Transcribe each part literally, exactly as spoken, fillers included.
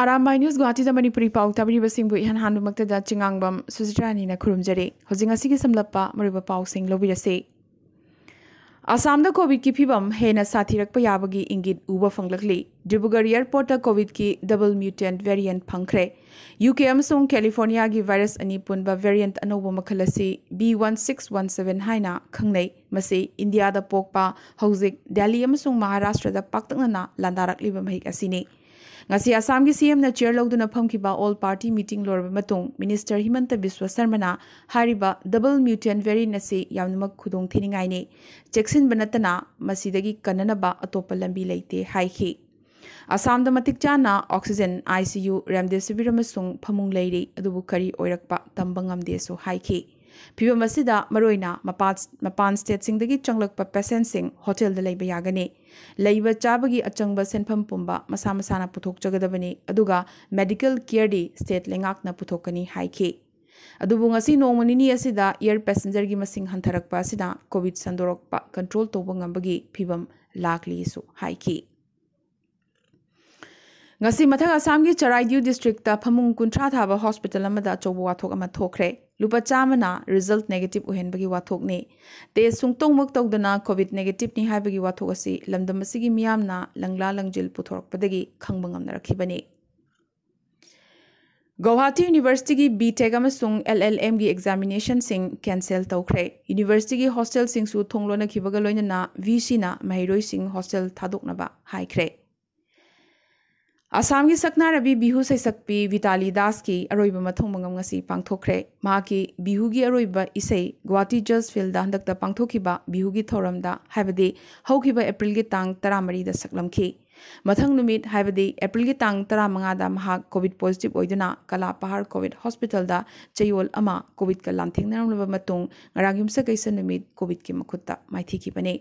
Arambai news ꯒꯨꯋꯥꯍꯥꯇꯤꯗ Manipuri ꯄꯥꯎ ꯇꯥꯕꯤꯔꯤꯕꯁꯤꯡꯕꯨ ꯏꯍꯥꯟ ꯍꯥꯟꯕꯃꯛꯇꯗ ꯆꯤꯉꯥꯡꯕꯝ ꯁꯨꯖꯤꯇ꯭ꯔꯥꯅꯤꯅ ꯈꯨꯔꯨꯝꯖꯔꯤ꯫ ꯍꯧꯖꯤꯛ ꯉꯁꯤꯒꯤ ꯁꯝꯂꯞꯄ ꯃꯔꯨꯑꯣꯏꯕ ꯄꯥꯎꯁꯤꯡ ꯂꯧꯕꯤꯔꯁꯤ꯫ ꯑꯁꯥꯝꯗ ꯀꯣꯚꯤꯗꯀꯤ ꯐꯤꯕꯝ ꯍꯦꯟꯅ ꯁꯥꯊꯤꯔꯛꯄ ꯌꯥꯕꯒꯤ ꯏꯪꯒꯤꯠ ꯎꯕ ꯐꯪꯂꯛꯂꯤ꯫ ꯗꯤꯕ꯭ꯔꯨꯒꯔ ꯑꯦꯌꯔꯄꯣꯔꯠꯇ ꯀꯣꯚꯤꯗꯀꯤ ꯗꯕꯜ ꯃ꯭ꯌꯨꯇꯦꯟꯠ ꯚꯦꯔꯤꯌꯦꯟꯠ ꯐꯪꯈ꯭ꯔꯦ꯫ ꯌꯨ ꯀꯦ ꯑꯃꯁꯨꯡ ꯀꯦꯂꯤꯐꯣꯔꯅꯤꯌꯥꯒꯤ ꯚꯥꯏꯔꯁ ꯑꯅꯤ ꯄꯨꯟꯕ ꯚꯦꯔꯤꯌꯦꯟꯠ ꯑꯅꯧꯕ ꯃꯈꯜ ꯑꯁꯤ B one six one seven ꯍꯥꯏꯅ ꯈꯪꯅꯩ꯫ ꯃꯁꯤ ꯏꯟꯗꯤꯌꯥꯗ ꯄꯣꯛꯄ, ꯍꯧꯖꯤꯛ ꯗꯦꯜꯂꯤ ꯑꯃꯁꯨꯡ ꯃꯍꯥꯔꯥꯁꯇ꯭ꯔꯗ ꯄꯥꯛꯇꯛꯅꯅ ꯂꯥꯟꯗꯥꯔꯛꯂꯤꯕ ꯃꯍꯤꯛ ꯑꯁꯤꯅꯤ꯫ ꯉꯁꯤ ꯑꯁꯥꯝꯒꯤ ꯁꯤ ꯑꯦꯝꯅ ꯆꯤꯌꯔ ꯂꯧꯗꯨꯅ ꯐꯝꯈꯤꯕ ꯑꯣꯜ ꯄꯥꯔꯇꯤ ꯃꯤꯇꯤꯡ ꯂꯣꯏꯔꯕ ꯃꯇꯨꯡ ꯃꯤꯅꯤꯁꯇꯔ ꯍꯤꯃꯟꯇ ꯕꯤꯁ꯭ꯋ ꯁꯔꯃꯅ ꯍꯥꯏꯔꯤꯕ ꯗꯕꯜ ꯃ꯭ꯌꯨꯇꯦꯟꯠ ꯚꯦꯔꯤꯌꯦꯟꯠ ꯑꯁꯤ ꯌꯥꯝꯅꯃꯛ ꯈꯨꯗꯣꯡ ꯊꯤꯅꯤꯡꯉꯥꯏꯅꯤ꯫ ꯆꯦꯛꯁꯤꯟꯕ ꯅꯠꯇꯅ ꯃꯁꯤꯗꯒꯤ ꯀꯟꯅꯅꯕ ꯑꯇꯣꯞꯄ ꯂꯝꯕꯤ ꯂꯩꯇꯦ ꯍꯥꯏꯈꯤ꯫ ꯑꯁꯥꯝꯗ ꯃꯇꯤꯛ ꯆꯥꯅ ꯑꯣꯛꯁꯤꯖꯦꯟ, ꯑꯥꯏ ꯁꯤ ꯌꯨ, ꯔꯦꯝꯗꯦꯁꯤꯚꯤꯔ ꯑꯃꯁꯨꯡ ꯐꯃꯨꯡ ꯂꯩꯔꯤ, ꯑꯗꯨꯕꯨ ꯀꯔꯤ ꯑꯣꯏꯔꯛꯄ ꯇꯝꯕ ꯉꯝꯗꯦꯁꯨ ꯍꯥꯏꯈꯤ꯫ ꯐꯤꯚꯝ ꯑꯁꯤꯗ ꯃꯔꯨꯑꯣꯏꯅ ꯃꯄꯥꯟ, ꯃꯄꯥꯟ ꯁ꯭ꯇꯦꯠꯁꯤꯡꯗꯒꯤ ꯆꯪꯂꯛꯄ ꯄꯦꯁꯦꯟꯠꯁꯤꯡ ꯍꯣꯇꯦꯜꯗ ꯂꯩꯕ ꯌꯥꯒꯅꯤ꯫ ꯂꯩꯕ ꯆꯥꯕꯒꯤ ꯑꯆꯪꯕ ꯁꯦꯟꯐꯝ ꯄꯨꯝꯕ ꯃꯁꯥ ꯃꯁꯥꯅ ꯄꯨꯊꯣꯛꯆꯒꯗꯕꯅꯤ, ꯑꯗꯨꯒ ꯃꯦꯗꯤꯀꯦꯜ ꯀꯤꯌꯔꯗꯤ ꯁ꯭ꯇꯦꯠ ꯂꯩꯉꯥꯛꯅ ꯄꯨꯊꯣꯛꯀꯅꯤ ꯍꯥꯏꯈꯤ꯫ ꯑꯗꯨꯕꯨ ꯉꯁꯤ ꯅꯣꯡꯃ ꯅꯤꯅꯤ ꯑꯁꯤꯗ ꯑꯦꯌꯔ ꯄꯦꯁꯦꯟꯖꯔꯒꯤ ꯃꯁꯤꯡ ꯍꯟꯊꯔꯛꯄ ꯑꯁꯤꯅ ꯀꯣꯚꯤꯗ ꯁꯟꯗꯣꯔꯛꯄ ꯀꯟꯇ꯭ꯔꯣꯜ ꯇꯧꯕ ꯉꯝꯕꯒꯤ ꯐꯤꯚꯝ ꯂꯥꯛꯂꯤꯁꯨ ꯍꯥꯏꯈꯤ꯫ ꯉꯁꯤ ꯃꯊꯛ ꯑꯁꯥꯝꯒꯤ ꯆꯔꯥꯏꯗꯤꯌꯨ ꯗꯤꯁꯇ꯭ꯔꯤꯛꯇ ꯐꯃꯨꯡ ꯀꯨꯟꯊ꯭ꯔꯥ ꯊꯥꯕ ꯍꯣꯁꯄꯤꯇꯥꯜ ꯑꯃꯗ ꯑꯆꯧꯕ ꯋꯥꯊꯣꯛ ꯑꯃ ꯊꯣꯛꯈ꯭ꯔꯦ꯫ ꯂꯨꯄꯥ ꯆꯥꯝꯃꯅ ꯔꯤꯖꯜꯠ ꯅꯦꯒꯦꯇꯤꯚ ꯑꯣꯏꯍꯟꯕꯒꯤ ꯋꯥꯊꯣꯛꯅꯤ꯫ ꯇꯦꯁ ꯁꯨꯡꯇꯧꯃꯛ ꯇꯧꯗꯅ ꯀꯣꯚꯤꯗ ꯅꯦꯒꯦꯇꯤꯚꯅꯤ ꯍꯥꯏꯕꯒꯤ ꯋꯥꯊꯣꯛ ꯑꯁꯤ ꯂꯝꯗꯝ ꯑꯁꯤꯒꯤ ꯃꯤꯌꯥꯝꯅ ꯂꯪꯂꯥ ꯂꯪꯖꯤꯜ ꯄꯨꯊꯣꯔꯛꯄꯗꯒꯤ ꯈꯪꯕ ꯉꯝꯅꯔꯛꯈꯤꯕꯅꯤ꯫ ꯒꯧꯍꯥꯇꯤ ꯌꯨꯅꯤꯚꯔꯁꯤꯇꯤꯒꯤ ꯕꯤ ꯇꯦꯛ ꯑꯃꯁꯨꯡ ꯑꯦꯜ ꯑꯦꯜ ꯑꯦꯝꯒꯤ ꯑꯦꯛꯖꯥꯃꯤꯅꯦꯁꯟꯁꯤꯡ ꯀꯦꯟꯁꯦꯜ ꯇꯧꯈ꯭ꯔꯦ꯫ ꯌꯨꯅꯤꯚꯔꯁꯤꯇꯤꯒꯤ ꯍꯣꯁꯇꯦꯜꯁꯤꯡꯁꯨ ꯊꯣꯡ ꯂꯣꯟꯅꯈꯤꯕꯒ ꯂꯣꯏꯅꯅ ꯚꯤ ꯁꯤꯅ ꯃꯍꯩꯔꯣꯏꯁꯤꯡ ꯍꯣꯁꯇꯦꯜ ꯊꯥꯗꯣꯛꯅꯕ ꯍꯥꯏꯈ꯭ꯔꯦ꯫ ꯑꯁꯥꯝꯒꯤ ꯁꯛꯅꯥꯏꯔꯕꯤ ꯕꯤꯍꯨ ꯁꯩꯁꯛꯄꯤ ꯚꯤꯇꯥꯂꯤ ꯗꯥꯁꯀꯤ ꯑꯔꯣꯏꯕ ꯃꯊꯧ ꯃꯉꯝ ꯉꯁꯤ ꯄꯥꯡꯊꯣꯛꯈ꯭ꯔꯦ꯫ ꯃꯍꯥꯛꯀꯤ ꯕꯤꯍꯨꯒꯤ ꯑꯔꯣꯏꯕ ꯏꯁꯩ ꯒꯨꯋꯥꯍꯥꯇꯤ ꯖꯁ ꯐꯤꯜꯗ ꯍꯟꯗꯛꯇ ꯄꯥꯡꯊꯣꯛꯈꯤꯕ ꯕꯤꯍꯨꯒꯤ ꯊꯧꯔꯝꯗ, ꯍꯥꯏꯕꯗꯤ ꯍꯧꯈꯤꯕ ꯑꯦꯄ꯭ꯔꯤꯜꯒꯤ ꯇꯥꯡ ꯇꯔꯥꯃꯔꯤꯗ ꯁꯛꯂꯝꯈꯤ꯫ ꯃꯊꯪ ꯅꯨꯃꯤꯠ, ꯍꯥꯏꯕꯗꯤ ꯑꯦꯄ꯭ꯔꯤꯜꯒꯤ ꯇꯥꯡ ꯇꯔꯥꯃꯉꯥꯗ ꯃꯍꯥꯛ ꯀꯣꯚꯤꯗ ꯄꯣꯖꯤꯇꯤꯚ ꯑꯣꯏꯗꯨꯅ ꯀꯂꯥ ꯄꯍꯥꯔ ꯀꯣꯚꯤꯗ ꯍꯣꯁꯄꯤꯇꯥꯜꯗ ꯆꯌꯣꯜ ꯑꯃ ꯀꯣꯚꯤꯗꯀ ꯂꯥꯟꯊꯦꯡꯅꯔꯝꯂꯕ ꯃꯇꯨꯡ ꯉꯔꯥꯡ ꯌꯨꯝꯁꯀꯩꯁ ꯅꯨꯃꯤꯠ ꯀꯣꯚꯤꯗꯀꯤ ꯃꯈꯨꯠꯇ ꯃꯥꯏꯊꯤꯈꯤꯕꯅꯤ꯫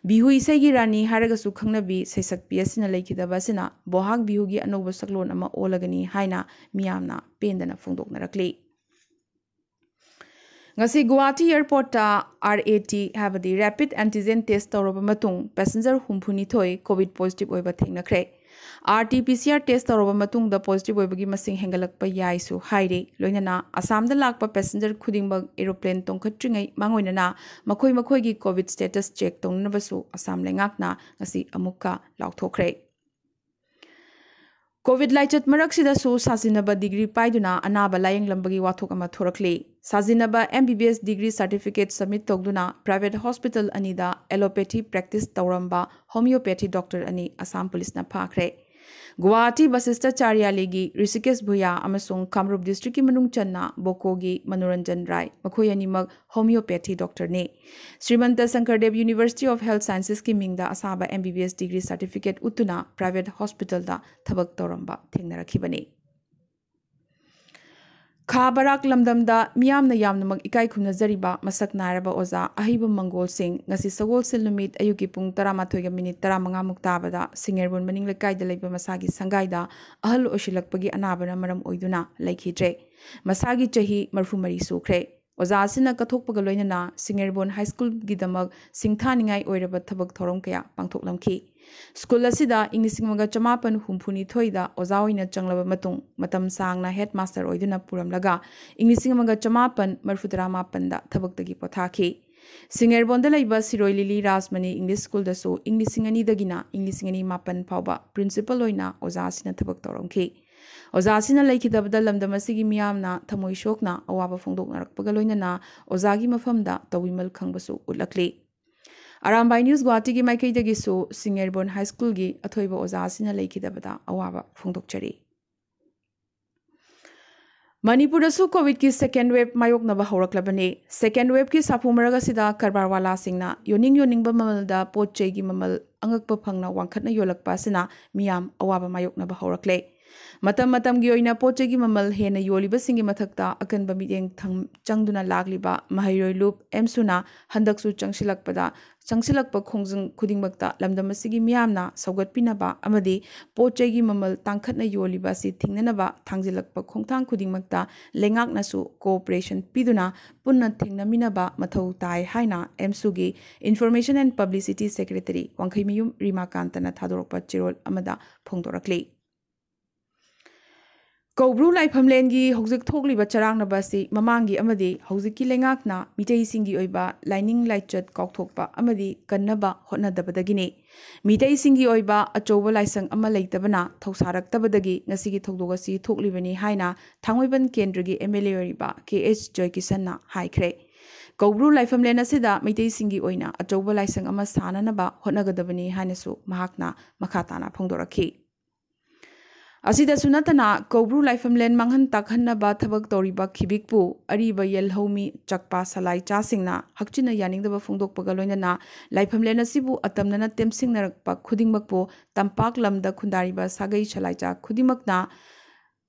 ꯕꯤꯍꯨ ꯏꯁꯩꯒꯤ ꯔꯥꯅꯤ ꯍꯥꯏꯔꯒꯁꯨ ꯈꯪꯅꯕꯤ ꯁꯩꯁꯛꯄꯤ ꯑꯁꯤꯅ ꯂꯩꯈꯤꯗꯕ ꯑꯁꯤꯅ ꯕꯣꯍꯥꯛ ꯕꯤꯍꯨꯒꯤ ꯑꯅꯧꯕ ꯁꯛꯂꯣꯟ ꯑꯃ ꯑꯣꯜꯂꯒꯅꯤ ꯍꯥꯏꯅ ꯃꯤꯌꯥꯝꯅ ꯄꯦꯟꯗꯅ ꯐꯣꯡꯗꯣꯛꯅꯔꯛꯂꯤ꯫ ꯉꯁꯤ ꯒꯨꯋꯥꯍꯥꯇꯤ ꯑꯦꯌꯔꯄꯣꯔꯠꯇ ꯑꯥꯔ ꯑꯦ ꯇꯤ, ꯍꯥꯏꯕꯗꯤ ꯔꯦꯄꯤꯗ ꯑꯦꯟꯇꯤꯖꯦꯟ ꯇꯦꯁ ꯇꯧꯔꯕ ꯃꯇꯨꯡ ꯄꯦꯁꯦꯟꯖꯔ ꯍꯨꯝꯐꯨꯅꯤꯊꯣꯏ ꯀꯣꯚꯤꯗ ꯄꯣꯖꯤꯇꯤꯚ ꯑꯣꯏꯕ ꯊꯦꯡꯅꯈ꯭ꯔꯦ꯫ RT-PCR test ꯇꯧꯔꯕ ꯃꯇꯨꯡꯗ positive ꯑꯣꯏꯕꯒꯤ ꯃꯁꯤꯡ ꯍꯦꯟꯒꯠꯂꯛꯄ ꯌꯥꯏꯁꯨ ꯍꯥꯏꯔꯤ꯫ ꯂꯣꯏꯅꯅ ꯑꯁꯥꯝꯗ ꯂꯥꯛꯄ passenger ꯈꯨꯗꯤꯡꯃꯛ aeroplane ꯇꯣꯡꯈꯠꯇ꯭ꯔꯤꯉꯩ ꯃꯥꯡꯑꯣꯏꯅꯅ ꯃꯈꯣꯏ ꯃꯈꯣꯏꯒꯤ COVID status check ꯇꯧꯅꯅꯕꯁꯨ ꯑꯁꯥꯝ ꯂꯩꯉꯥꯛꯅ ꯉꯁꯤ ꯑꯃꯨꯛꯀ ꯂꯥꯎꯊꯣꯛꯈ꯭ꯔꯦ꯫ COVID ꯂꯥꯏꯆꯠ ꯃꯔꯛꯁꯤꯗꯁꯨ ꯁꯥꯖꯤꯟꯅꯕ degree ꯄꯥꯏꯗꯨꯅ ꯑꯅꯥꯕ ꯂꯥꯌꯦꯡꯂꯝꯕꯒꯤ ꯋꯥꯊꯣꯛ ꯑꯃ ꯊꯣꯔꯛꯂꯤ꯫ ꯁꯥꯖꯤꯟꯅꯕ MBBS degree certificate submit ꯇꯧꯗꯨꯅ private hospital ꯑꯅꯤꯗ allopathy practice ꯇꯧꯔꯝꯕ homeopathy doctor ꯑꯅꯤ ꯑꯁꯥꯝ ꯄꯨꯂꯤꯁꯅ ꯐꯥꯈ꯭ꯔꯦ꯫ ꯒꯨꯋꯥꯍꯥꯇꯤ ꯕꯁꯤꯁꯇ ꯆꯥꯔꯤꯌꯥꯂꯤꯒꯤ ꯔꯤꯁꯤꯀꯦꯁ ꯚꯨꯌꯥ ꯑꯃꯁꯨꯡ ꯀꯥꯃꯔꯨꯞ district ꯀꯤ ꯃꯅꯨꯡ ꯆꯟꯅ ꯕꯣꯀꯣꯒꯤ ꯃꯅꯣꯔꯟꯖꯟ ꯔꯥꯏ, ꯃꯈꯣꯏ ꯑꯅꯤꯃꯛ homeopathy doctor ꯅꯤ꯫ ꯁ꯭ꯔꯤꯃꯟꯇ ꯁꯪꯀꯔꯗꯦꯕ University of Health Sciences ꯀꯤ ꯃꯤꯡꯗ ꯑꯁꯥꯕ MBBS degree certificate ꯎꯠꯇꯨꯅ private hospital ꯗ ꯊꯕꯛ ꯇꯧꯔꯝꯕ ꯊꯦꯡꯅꯔꯛꯈꯤꯕꯅꯤ꯫ ꯈꯥ ꯕꯔꯥꯛ ꯂꯝꯗꯝꯗ ꯃꯤꯌꯥꯝꯅ ꯌꯥꯝꯅꯃꯛ ꯏꯀꯥꯏ ꯈꯨꯝꯅꯖꯔꯤꯕ ꯃꯁꯛ ꯅꯥꯏꯔꯕ ꯑꯣꯖꯥ ꯑꯍꯩꯕ ꯃꯪꯒꯣꯜ ꯁꯤꯡ ꯉꯁꯤ ꯁꯒꯣꯜꯁꯦꯜ ꯅꯨꯃꯤꯠ ꯑꯌꯨꯛꯀꯤ ꯄꯨꯡ ꯇꯔꯥꯃꯥꯊꯣꯏꯒ ꯃꯤꯅꯤꯠ ꯇꯔꯥꯃꯉꯥꯃꯨꯛ ꯇꯥꯕꯗ ꯁꯤꯡꯉꯦꯔꯕꯣꯟ ꯃꯅꯤꯡ ꯂꯩꯀꯥꯏꯗ ꯂꯩꯕ ꯃꯁꯥꯒꯤ ꯁꯪꯒꯥꯏꯗ ꯑꯍꯜ ꯑꯣꯏꯁꯤꯜꯂꯛꯄꯒꯤ ꯑꯅꯥꯕꯅ ꯃꯔꯝ ꯑꯣꯏꯗꯨꯅ ꯂꯩꯈꯤꯗ꯭ꯔꯦ꯫ ꯃꯁꯥꯒꯤ ꯆꯍꯤ ꯃꯔꯤꯐꯨ ꯃꯔꯤ ꯁꯨꯈ꯭ꯔꯦ꯫ ꯑꯣꯖꯥ ꯑꯁꯤꯅ ꯀꯠꯊꯣꯛꯄꯒ ꯂꯣꯏꯅꯅ ꯁꯤꯡꯉꯦꯔꯕꯣꯟ High School ꯒꯤꯗꯃꯛ ꯁꯤꯡꯊꯥꯅꯤꯡꯉꯥꯏ ꯑꯣꯏꯔꯕ ꯊꯕꯛ ꯊꯧꯔꯝ ꯀꯌꯥ ꯄꯥꯡꯊꯣꯛꯂꯝꯈꯤ꯫ ꯁ꯭ꯀꯨꯜ ꯑꯁꯤꯗ ꯏꯪ ꯂꯤꯁꯤꯡ ꯑꯃꯒ ꯆꯃꯥꯄꯟ ꯍꯨꯝꯐꯨꯅꯤꯊꯣꯏꯗ ꯑꯣꯖꯥ ꯑꯣꯏꯅ ꯆꯪꯂꯕ ꯃꯇꯨꯡ, ꯃꯇꯝ ꯁꯥꯡꯅ headmaster ꯑꯣꯏꯗꯨꯅ ꯄꯨꯔꯝꯂꯒ, ꯏꯪ ꯂꯤꯁꯤꯡ ꯑꯃꯒ ꯆꯃꯥꯄꯟ ꯃꯔꯤꯐꯨꯇꯔꯥ ꯃꯥꯄꯟꯗ ꯊꯕꯛꯇꯒꯤ ꯄꯣꯊꯥꯈꯤ꯫ ꯁꯤꯡꯉꯦꯔꯕꯣꯟꯗ ꯂꯩꯕ ꯁꯤꯔꯣꯏ ꯂꯤꯂꯤ ꯔꯥꯖꯃꯅꯤ English School ꯗꯁꯨ ꯏꯪ ꯂꯤꯁꯤꯡ ꯑꯅꯤꯗꯒꯤꯅ ꯏꯪ ꯂꯤꯁꯤꯡ ꯑꯅꯤ ꯃꯥꯄꯟ ꯐꯥꯎꯕ principal ꯑꯣꯏꯅ ꯑꯣꯖꯥ ꯑꯁꯤꯅ ꯊꯕꯛ ꯇꯧꯔꯝꯈꯤ꯫ ꯑꯣꯖꯥ ꯑꯁꯤꯅ ꯂꯩꯈꯤꯗꯕꯗ ꯂꯝꯗꯝ ꯑꯁꯤꯒꯤ ꯃꯤꯌꯥꯝꯅ ꯊꯃꯣꯏ ꯁꯣꯛꯅ ꯑꯋꯥꯕ ꯐꯣꯡꯗꯣꯛꯅꯔꯛꯄꯒ ꯂꯣꯏꯅꯅ ꯑꯣꯖꯥꯒꯤ ꯃꯐꯝꯗ ꯇꯧꯕꯤꯃꯜ ꯈꯪꯕꯁꯨ ꯎꯠꯂꯛꯂꯤ꯫ ꯑꯔꯥꯝꯕꯥꯏ News ꯒꯨꯋꯥꯍꯥꯇꯤꯒꯤ ꯃꯥꯏꯀꯩꯗꯒꯤꯁꯨ ꯁꯤꯡꯉꯦꯔꯕꯣꯟ High School ꯒꯤ ꯑꯊꯣꯏꯕ ꯑꯣꯖꯥ ꯑꯁꯤꯅ ꯂꯩꯈꯤꯗꯕꯗ ꯑꯋꯥꯕ ꯐꯣꯡꯗꯣꯛꯆꯔꯤ꯫ ꯃꯅꯤꯄꯨꯔꯗꯁꯨ COVID ꯀꯤ second wave ꯃꯥꯌꯣꯛꯅꯕ ꯍꯧꯔꯛꯂꯕꯅꯤ꯫ Second wave ꯀꯤ ꯁꯥꯐꯨ ꯃꯔꯛ ꯑꯁꯤꯗ ꯀꯔꯕꯥꯔ ꯋꯥꯂꯥꯁꯤꯡꯅ ꯌꯣꯟꯅꯤꯡ ꯌꯣꯟꯅꯤꯡꯕ ꯃꯃꯜꯗ ꯄꯣꯠ ꯆꯩꯒꯤ ꯃꯃꯜ ꯑꯉꯛꯄ ꯐꯪꯅ ꯋꯥꯡꯈꯠꯅ ꯌꯣꯜꯂꯛꯄ ꯑꯁꯤꯅ ꯃꯤꯌꯥꯝ ꯑꯋꯥꯕ ꯃꯥꯌꯣꯛꯅꯕ ꯍꯧꯔꯛꯂꯦ꯫ ꯃꯇꯝ ꯃꯇꯝꯒꯤ ꯑꯣꯏꯅ ꯄꯣꯠ ꯆꯩꯒꯤ ꯃꯃꯜ ꯍꯦꯟꯅ ꯌꯣꯜꯂꯤꯕꯁꯤꯡꯒꯤ ꯃꯊꯛꯇ ꯑꯀꯟꯕ ꯃꯤꯠꯌꯦꯡ ꯊꯝ- ꯆꯪꯗꯨꯅ ꯂꯥꯛꯂꯤꯕ ꯃꯍꯩꯔꯣꯏ ꯂꯨꯞ ꯑꯦꯝꯁꯨꯅ ꯍꯟꯗꯛꯁꯨ ꯆꯪꯁꯤꯜꯂꯛꯄꯗ, ꯆꯪꯁꯤꯜꯂꯛꯄ ꯈꯣꯡꯖꯪ ꯈꯨꯗꯤꯡꯃꯛꯇ ꯂꯝꯗꯝ ꯑꯁꯤꯒꯤ ꯃꯤꯌꯥꯝꯅ ꯁꯧꯒꯠꯄꯤꯅꯕ ꯑꯃꯗꯤ ꯄꯣꯠ ꯆꯩꯒꯤ ꯃꯃꯜ ꯇꯥꯡꯈꯠꯅ ꯌꯣꯜꯂꯤꯕ ꯑꯁꯤ ꯊꯤꯡꯅꯅꯕ ꯊꯥꯡꯖꯤꯜꯂꯛꯄ ꯈꯣꯡꯊꯥꯡ ꯈꯨꯗꯤꯡꯃꯛꯇ ꯂꯩꯉꯥꯛꯅꯁꯨ cooperation ꯄꯤꯗꯨꯅ ꯄꯨꯟꯅ ꯊꯦꯡꯅꯃꯤꯟꯅꯕ ꯃꯊꯧ ꯇꯥꯏ ꯍꯥꯏꯅ ꯑꯦꯝꯁꯨꯒꯤ Information and Publicity Secretary ꯋꯥꯡꯈꯩꯃꯌꯨꯝ ꯔꯤꯃꯥꯀꯥꯟꯇꯅ ꯊꯥꯗꯣꯔꯛꯄ ꯆꯦꯔꯣꯜ ꯑꯃꯗ ꯐꯣꯡꯗꯣꯔꯛꯂꯤ꯫ ꯀꯧꯕ꯭ꯔꯨ ꯂꯥꯏꯐꯝꯂꯦꯟꯒꯤ ꯍꯧꯖꯤꯛ ꯊꯣꯛꯂꯤꯕ ꯆꯔꯥꯡꯅꯕ ꯑꯁꯤ ꯃꯃꯥꯡꯒꯤ ꯑꯃꯗꯤ ꯍꯧꯖꯤꯛꯀꯤ ꯂꯩꯉꯥꯛꯅ ꯃꯤꯇꯩꯁꯤꯡꯒꯤ ꯑꯣꯏꯕ ꯂꯥꯏꯅꯤꯡ ꯂꯥꯏꯆꯠ ꯀꯥꯎꯊꯣꯛꯄ ꯑꯃꯗꯤ ꯀꯟꯅꯕ ꯍꯣꯠꯅꯗꯕꯗꯒꯤꯅꯤ꯫ ꯃꯤꯇꯩꯁꯤꯡꯒꯤ ꯑꯣꯏꯕ ꯑꯆꯧꯕ ꯂꯥꯏꯁꯪ ꯑꯃ ꯂꯩꯇꯕꯅ ꯊꯧꯁꯥꯔꯛꯇꯕꯗꯒꯤ ꯉꯁꯤꯒꯤ ꯊꯧꯗꯣꯛ ꯑꯁꯤ ꯊꯣꯛꯂꯤꯕꯅꯤ ꯍꯥꯏꯅ ꯊꯥꯡꯃꯩꯕꯟ ꯀꯦꯟꯗ꯭ꯔꯒꯤ M L A ꯑꯣꯏꯔꯤꯕ K H ꯖꯣꯏꯀꯤꯁꯟꯅ ꯍꯥꯏꯈ꯭ꯔꯦ꯫ ꯀꯧꯕ꯭ꯔꯨ ꯂꯥꯏꯐꯝꯂꯦꯟ ꯑꯁꯤꯗ ꯃꯤꯇꯩꯁꯤꯡꯒꯤ ꯑꯣꯏꯅ ꯑꯆꯧꯕ ꯂꯥꯏꯁꯪ ꯑꯃ ꯁꯥꯅꯅꯕ ꯍꯣꯠꯅꯒꯗꯕꯅꯤ ꯍꯥꯏꯅꯁꯨ ꯃꯍꯥꯛꯅ ꯃꯈꯥ ꯇꯥꯅ ꯐꯣꯡꯗꯣꯔꯛꯈꯤ꯫ ꯑꯁꯤꯗꯁꯨ ꯅꯠꯇꯅ ꯀꯧꯕ꯭ꯔꯨ ꯂꯥꯏꯐꯝꯂꯦꯟ ꯃꯥꯡꯍꯟ ꯇꯥꯛꯍꯟꯅꯕ ꯊꯕꯛ ꯇꯧꯔꯤꯕ ꯈꯤꯕꯤꯛꯄꯨ ꯑꯔꯤꯕ ꯌꯦꯜꯍꯧꯃꯤ ꯆꯛꯄꯥ ꯁꯂꯥꯏ ꯆꯥꯁꯤꯡꯅ ꯍꯛꯆꯤꯟꯅ ꯌꯥꯅꯤꯡꯗꯕ ꯐꯣꯡꯗꯣꯛꯄꯒ ꯂꯣꯏꯅꯅ ꯂꯥꯏꯐꯝꯂꯦꯟ ꯑꯁꯤꯕꯨ ꯑꯇꯝꯅꯅ ꯇꯦꯝꯁꯤꯡꯅꯔꯛꯄ ꯈꯨꯗꯤꯡꯃꯛꯄꯨ ꯇꯝꯄꯥꯛ ꯂꯝꯗ ꯈꯨꯟꯗꯥꯔꯤꯕ ꯁꯥꯒꯩ ꯁꯂꯥꯏꯆꯥ ꯈꯨꯗꯤꯡꯃꯛꯅ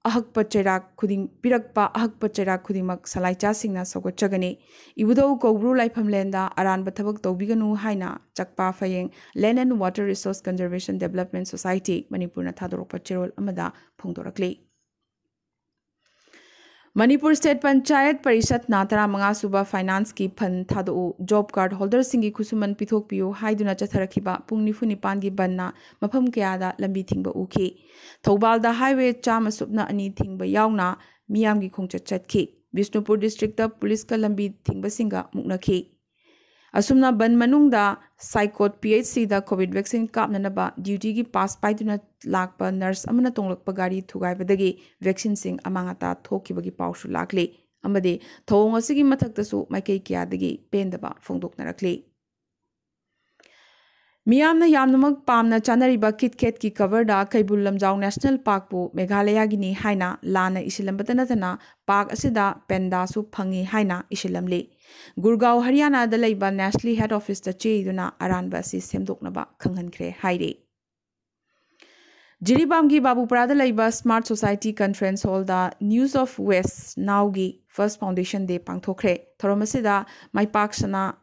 ꯑꯍꯛꯄ ꯆꯩꯔꯥꯛ ꯈꯨꯗꯤꯡ ꯄꯤꯔꯛꯄ ꯑꯍꯛꯄ ꯆꯩꯔꯥꯛ ꯈꯨꯗꯤꯡꯃꯛ ꯁꯂꯥꯏꯆꯥꯁꯤꯡꯅ ꯁꯧꯒꯠꯆꯒꯅꯤ꯫ ꯏꯕꯨꯙꯧ ꯀꯧꯕ꯭ꯔꯨ ꯂꯥꯏꯐꯝꯂꯦꯟꯗ ꯑꯔꯥꯟꯕ ꯊꯕꯛ ꯇꯧꯕꯤꯒꯅꯨ ꯍꯥꯏꯅ Chakpa ꯐꯌꯦꯡ Land and Water Resource Conservation Development Society ꯃꯅꯤꯄꯨꯔꯅ ꯊꯥꯗꯣꯔꯛꯄ ꯆꯦꯔꯣꯜ ꯑꯃꯗ ꯐꯣꯡꯗꯣꯔꯛꯂꯤ꯫ ꯃꯅꯤꯄꯨꯔ ꯁ꯭ꯇꯦꯠ ꯄꯟꯆꯥꯌꯠ ꯄꯔꯤꯁꯠꯅ ꯇꯔꯥꯃꯉꯥ ꯁꯨꯕ ꯐꯥꯏꯅꯥꯟꯁꯀꯤ ꯐꯟ ꯊꯥꯗꯣꯛꯎ, ꯖꯣꯕ ꯀꯥꯔꯗ ꯍꯣꯜꯗꯔꯁꯤꯡꯒꯤ ꯈꯨꯠꯁꯨꯃꯟ ꯄꯤꯊꯣꯛꯄꯤꯌꯨ ꯍꯥꯏꯗꯨꯅ ꯆꯠꯊꯔꯛꯈꯤꯕ ꯄꯨꯡ ꯅꯤꯐꯨ ꯅꯤꯄꯥꯟꯒꯤ ꯕꯟꯅ ꯃꯐꯝ ꯀꯌꯥꯗ ꯂꯝꯕꯤ ꯊꯤꯡꯕ ꯎꯈꯤ꯫ ꯊꯧꯕꯥꯜꯗ ꯍꯥꯏꯋꯦ ꯆꯥꯝꯃ ꯁꯨꯞꯅ ꯑꯅꯤ ꯊꯤꯡꯕ ꯌꯥꯎꯅ ꯃꯤꯌꯥꯝꯒꯤ ꯈꯣꯡꯆꯠ ꯆꯠꯈꯤ꯫ ꯕꯤꯁꯅꯨꯄꯨꯔ ꯗꯤꯁꯇ꯭ꯔꯤꯛꯇ ꯄꯨꯂꯤꯁꯀ ꯂꯝꯕꯤ ꯊꯤꯡꯕꯁꯤꯡꯒ ꯃꯨꯛꯅꯈꯤ꯫ ꯑꯁꯨꯝꯅ ꯕꯟ ꯃꯅꯨꯡꯗ ꯁꯥꯏꯀꯣꯠ P H Cꯗ ꯀꯣꯚꯤꯗ ꯚꯦꯛꯁꯤꯟ ꯀꯥꯞꯅꯅꯕ ꯗ꯭ꯌꯨꯇꯤꯒꯤ ꯄꯥꯁ ꯄꯥꯏꯗꯨꯅ ꯂꯥꯛꯄ ꯅꯔꯁ ꯑꯃꯅ ꯇꯣꯡꯂꯛꯄ ꯒꯥꯔꯤ ꯊꯨꯒꯥꯏꯕꯗꯒꯤ ꯚꯦꯛꯁꯤꯟꯁꯤꯡ ꯑꯃꯥꯡ ꯑꯇꯥ ꯊꯣꯛꯈꯤꯕꯒꯤ ꯄꯥꯎꯁꯨ ꯂꯥꯛꯂꯤ ꯑꯃꯗꯤ ꯊꯧꯑꯣꯡ ꯑꯁꯤꯒꯤ ꯃꯊꯛꯇꯁꯨ ꯃꯥꯏꯀꯩ ꯀꯌꯥꯗꯒꯤ ꯄꯦꯟꯗꯕ ꯐꯣꯡꯗꯣꯛꯅꯔꯛꯂꯤ꯫ ꯃꯤꯌꯥꯝꯅ ꯌꯥꯝꯅꯃꯛ ꯄꯥꯝꯅ ꯆꯥꯅꯔꯤꯕ ꯀꯤꯠ ꯀꯦꯠꯀꯤ ꯀꯚꯔꯗ ꯀꯩꯕꯨꯜ ꯂꯝꯖꯥꯎ ꯅꯦꯁꯅꯦꯜ ꯄꯥꯔꯛꯄꯨ ꯃꯦꯘꯥꯂꯌꯥꯒꯤꯅꯤ ꯍꯥꯏꯅ ꯂꯥꯟꯅ ꯏꯁꯤꯜꯂꯝꯕꯇ ꯅꯠꯇꯅ ꯄꯥꯔꯛ ꯑꯁꯤꯗ ꯄꯦꯟꯗꯥꯁꯨ ꯐꯪꯏ ꯍꯥꯏꯅ ꯏꯁꯤꯜꯂꯝꯂꯤ꯫ ꯒꯨꯔꯒꯥꯎ ꯍꯔꯤꯌꯥꯅꯥꯗ ꯂꯩꯕ ꯅꯦꯁꯂꯤ ꯍꯦꯗ ꯑꯣꯐꯤꯁꯇ ꯆꯦ ꯏꯗꯨꯅ ꯑꯔꯥꯟꯕ ꯑꯁꯤ ꯁꯦꯝꯗꯣꯛꯅꯕ ꯈꯪꯍꯟꯈ꯭ꯔꯦ ꯍꯥꯏꯔꯤ꯫ ꯖꯤꯔꯤꯕꯥꯝꯒꯤ ꯕꯥꯕꯨꯄꯔꯥꯗ ꯂꯩꯕ Smart Society Conference Hallꯗ News of West Nowꯒꯤ First Foundation Day ꯄꯥꯡꯊꯣꯛꯈ꯭ꯔꯦ꯫ ꯊꯧꯔꯝ ꯑꯁꯤꯗ ꯃꯥꯏꯄꯥꯛꯁꯅꯥ